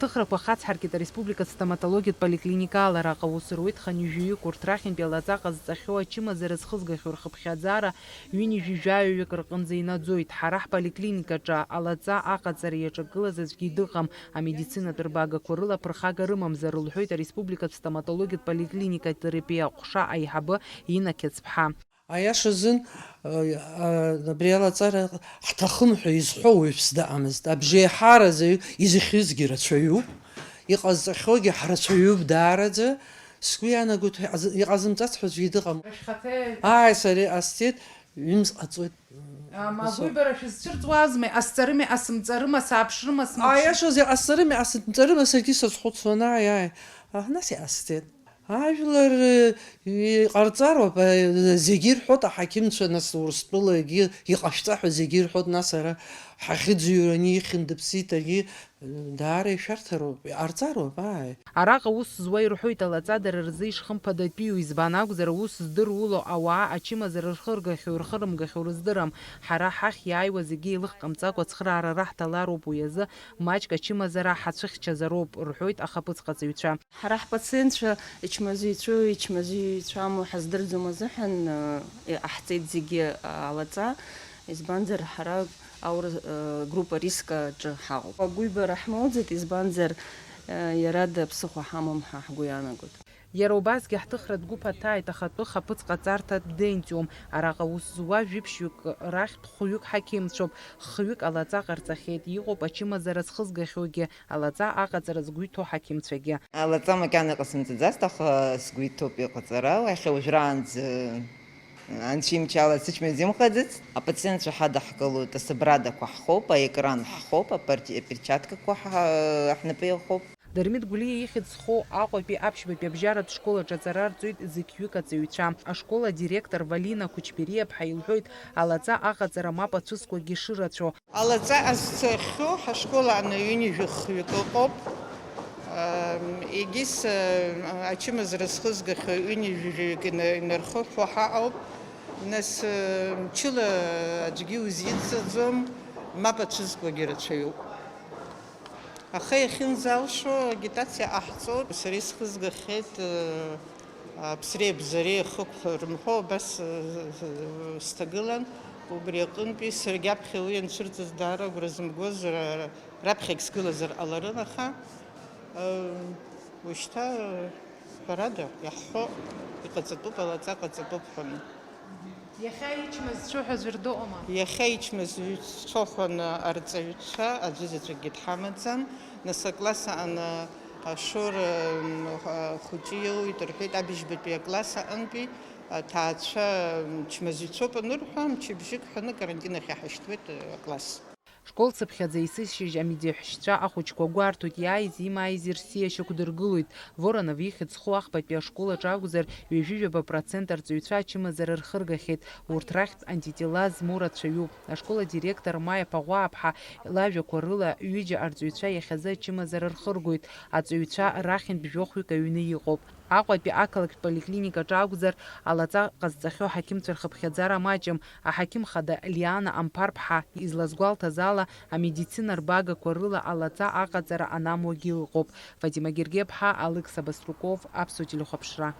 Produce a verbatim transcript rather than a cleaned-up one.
Ҭыхрақәа хацҳаркит ареспубликатә стоматологиатә поликлиникала. Араҟа аус руеит хынҩажәаҩык. Урҭ рахьынтәи алаҵа ҟазҵахьоу ачымазара зхызгахьоу рхыԥхьаӡара ҩынҩажәи жәаҩаҩык рҟынӡа инаӡоит. Ҳара ҳполиклиникаҿы алаҵа аҟаҵара иаҿагылаз аӡәгьы дыҟам, амедицинатә рбагақәа рыла ԥырхага рымамзар, лҳәоит ареспубликатә стоматологиатә поликлиникатә терапиа аҟәша аиҳабы Инна Қьацԥҳа. Аиаша азын, а, а, абри алаҵара ҳҭахым ҳәа изҳәо уаҩԥс дыҟамызт. Абжеиҳараӡаҩ изыхьызгьы рацәаҩуп, иҟазҵахьоугьы ҳрацәаҩуп даараӡа. Сгәы иаанагоит, ҳәа иҟаз-, иҟазымҵац ҳәа аӡәгьы дыҟам. Ааи, сара иҟасҵеит, ҩымз ҟаҵоит. Ам, агәыҩбара шәызцәырҵуазма, иҟасҵарыма, иҟасымҵарыма, сааԥшрыма, смыԥшрыма? Аиашазы, иҟасҵарыма, иҟасымҵарыма, саргьы сазхәыцуан, ааи, ааи. Аха нас иҟасҵеит. Ажәлар, э, иҟарҵароуп, э, зегьы ирҳәоит аҳақьымцәа, нас Урыстәылагьы иҟашәҵа ҳәа зегьы ирҳәоит, нас ара ҳахьыӡырҩраны ихьын, дыԥсит, аргьы, э, даара ишәарҭароуп, иҟарҵароуп, ааи. Араҟа аус зуа ирҳәоит, алаҵа дара рзы ишхымԥадатәиу, избан акәзар, аус здыруло ауаа ачымазара рхыргахьоу, рхырымгахьоу рыздырам. Ҳара ҳахь иааиуа зегьы еилыхҟамҵакәа ацхыраара раҳҭалароуп, уи азы маҷк ачымазара ҳацәыхьчазароуп, рҳәоит ахаԥыцҟаҵаҩцәа. Ҳара ҳпациентцәа ичмазаҩцәоу, ичмазаҩцәаму ҳаздырӡом азыҳәан, э, иҟаҳҵеит зегьы алаҵа, избанзар, ҳара аур-, э, группа риска аҿы ҳаҟоуп. Агәыҩбара ҳмоуӡеит, избанзар, э, иара даԥсыхәа ҳамам ҳәа ҳгәы иаанагоит. Иара убасгьы ҳҭыхратә гәыԥ аҭааит ахатәы хаԥыцҟаҵарҭатә деинтиум. Араҟа аус зуа жәиԥшьҩык рахьтә хәҩык ҳақьымцәоуп, хҩык алаҵа ҟарҵахьеит, иҟоуп ачымазара зхызгахьоугьы, алаҵа аҟаҵара згәы иҭоу ҳақьымцәагьы. Алаҵа макьана иҟасымҵаӡацт, аха сгәы иҭоуп иҟаҵара. Уи иахьа уажәраанӡа, анцәа имчала, сычмазаҩ имхаӡацт. Апациентцәа ҳадаҳкылоит, асабрадақәа ҳхоуп, аекран ҳхоуп, апарти-, аперчаткақәа ҳа-, ҳнапы иахоуп. Дырмит Гәлиа ихьӡ зхоу Аҟәатәи аԥшьбатәи абжьаратә школ аҿы аҵара рҵоит зықьҩык аҵаҩцәа. Ашкол адиректор Валина Кучбериа-ԥҳа илҳәоит, алаҵа аҟаҵара мап ацәыскуагьы шырацәоу. Алаҵа азцахьоу ҳашкол аҟны ҩынҩажәи хҩык ыҟоуп. Ам, егьыс, а, ачымазара зхызгахьоу ҩынҩажәаҩык ина-, инархыҳәҳәо ҳаҟоуп. Нас, а, мчыла аӡәгьы узидҵаӡом, мап ацәызкуагьы рацәаҩуп. Аха иахьынӡалшо агитациа ҟаҳҵоит. Сара исхызгахьеит, э, аԥсреи абзареи ахықәҳәа рымҳәо абас, э, сҭагылан. Убри аҟынтәи саргьы аԥхьа уи анцәырҵыз даара агәра зымгоз ра-, ра-, раԥхьагь сгылазар ҟаларын, аха, э, ушьҭа, э, ҳәарада, иаҳҳәо, иҟаҵатәуп, алаҵа ҟаҵатәуп ҳәа. Иахьа ичмазцәоу ҳәа аӡәыр дыҟоума? Иахьа ичмазцәоу ҳәа арҵаҩцәа аӡәы заҵәыкгьы дҳамаӡам. Нас акласс аҟны ашоура, м, х-, хәыҷы иоуеит рҳәеит, абыжьбатәи акласс аҟынтәи аҭаацәа, м, чмазаҩцәоуп анырҳәа, мчыбжьык ҳәаны карантин ахь иҳашьҭуеит, э, акласс. Школ цыԥхьаӡа есышьыжь амедеҳәшьцәа ахәыҷқәа гәарҭоит, иааиз, имааиз ирсиашьақәдыргылоит. Воронов ихьӡ зху ахԥатәи ашкол аҿы акәзар, ҩажәи жәаба процент арҵаҩцәа ачымазара рхыргахьеит. Урҭ рахьтә антитела змоу рацәаҩуп. Ашкол адиректор Маиа Ԥаӷәааԥҳа лажәақәа рыла, ҩыџьа арҵаҩцәа иахьазы ачымазара рхыргоит. Аҵаҩцәа рахьынтә жәохәҩык аҩны иҟоуп. Аҟәатәи ақалақьтә поликлиникаҿы акәзар, алаҵа ҟазҵахьоу аҳақьымцәа рхыԥхьаӡара маҷым. Аҳақьым хада Лиана Амԥарԥҳа излазгәалҭаз ала, амедицина рбагақәа рыла алаҵа аҟаҵара анамуагьы ыҟоуп. Фатима Гергеԥҳа, Алықьса Баструков, Аԥсуа телехәаԥшра.